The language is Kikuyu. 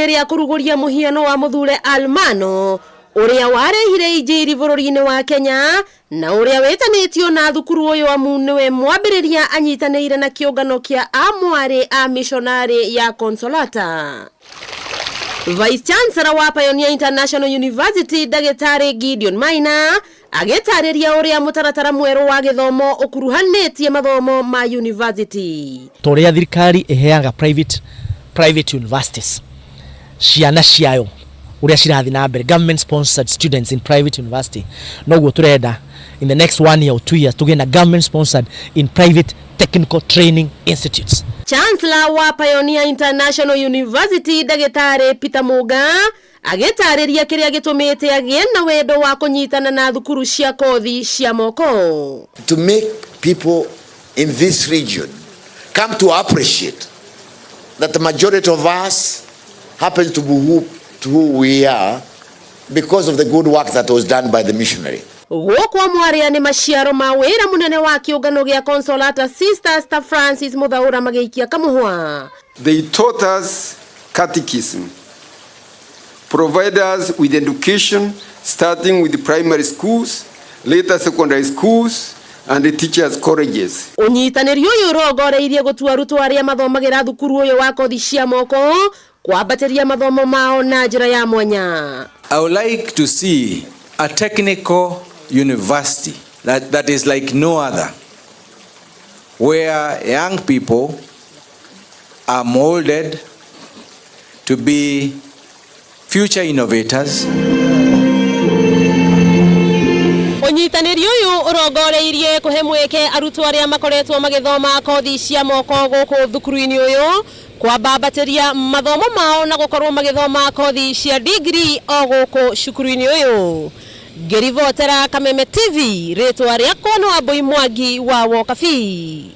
Igongona-inĩ rĩa kũrugũria mũhiano wa mũthure Almano ũrĩa warehire injiri bũrũri-inĩ wa Kenya na ũrĩa wĩtanĩtio na thukuru ũyũ amu nĩwe mwambĩrĩria anyitanĩire na kĩũngano kĩa amwarĩ a mishonarĩ ya Consolata. Vice Chancellor wa Pioneer International University Ndagĩtarĩ Gideon Maina agĩtarĩria ũrĩa mũtaratara mwerũ wa gĩthomo ũkuruhanĩtie mathomo ma university. Ta ũrĩa thirikari ĩheaga private, private universities ciana ciayo ũrĩa cirathiĩ na mbere, government sponsored students in private university, noguo tũrenda in the next 1 year or 2 years tũgĩe na government sponsored in private technical training institutes. Chancellor wa Pioneer International University Ndagĩtarĩ Peter Muga agĩtarĩria kĩrĩa gĩtũmĩte agĩe na wendo wa kũnyitana na thukuru cia kothi cia moko. To make people in this region come to appreciate that the majority of us happen to be who we are because of the good work that was done by the missionary. Gũkũ mwaria nĩ maciaro ma wĩra mũnene wa kĩũngano gĩa Consolata Sisters ta Francis Muthaura magĩikia kamũhwa. They taught us catechism, provide us with education starting with primary schools, later secondary schools, and the teachers' colleges. Ũnyitanĩri ũyũ ũrongoreirie gũtua arutwo arĩa mathomagĩra thukuru ũyũ wa kothi cia moko kwambatĩria mathomo mao na njĩra ya mwanya. I would like to see a technical university that is like no other, where young people are molded to be future innovators. Ũnyitanĩri ũyũ ũrongoreirie kũhe mweke arutwo arĩa makoretwo magĩthoma kothi cia moko gũkũ thukuru-inĩ ũyũ kwambambatĩria mathomo mao na gũkorwo magĩthoma kothi cia degree o gũkũ cukuru-inĩ ũyũ. Ngĩribotera Kameme TV, rĩtwa rĩakwa nĩ Wambui Mwangi wa Wokabi.